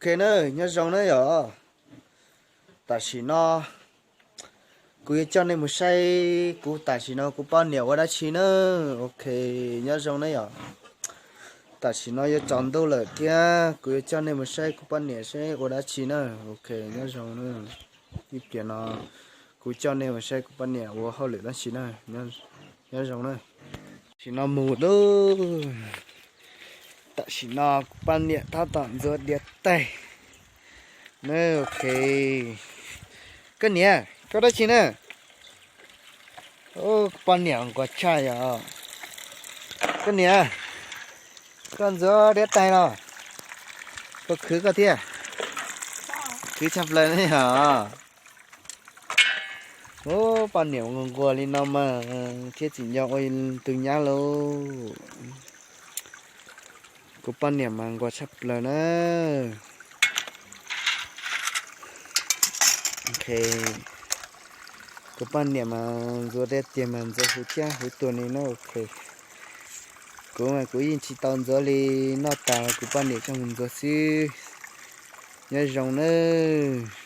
Ok na, nyob zoo na yom. Tam sim no kuv yuav coj nej mus saib kuv tam sim no kuv poj niam ua dab tsi na. Ok, nyob zoo na yom. Tam sim no yuav tsaus ntuj lawm thiab kuv yuav coj nej mus saib kuv poj niam seb ua dab tsi na. Ok, nyob zoo na. Ib pliag no kuv coj nej mus saib kuv poj niam ua hauj lwm dab tsi na. Nyob zoo na. Tam sim no mus lauj. Tam sim no kuv poj niam tab tom ntxuav diav taig. Ok. Koj niam, koj dab tsi na? Kuv poj niam nquag tshaj yom. Koj niam, koj ntxuav diav taig los? Koj khwv koj thiab? Khwv tshaj plaws ne yom. Ub, poj niam nquag nquag li no mas thiaj tsim nyog ua tus nyab lauj. Kuv poj niam mas nquag tshaj plaws na. Kuv poj niam mas ntxuav tiag tiag mas ntxuav huv cab huv tuag li na. Ok, kuv mas kuv yeej tsis tau ntxuav li, noj tas kuv poj niam coj mus ntxuav xwb. Nyob zoo nawb.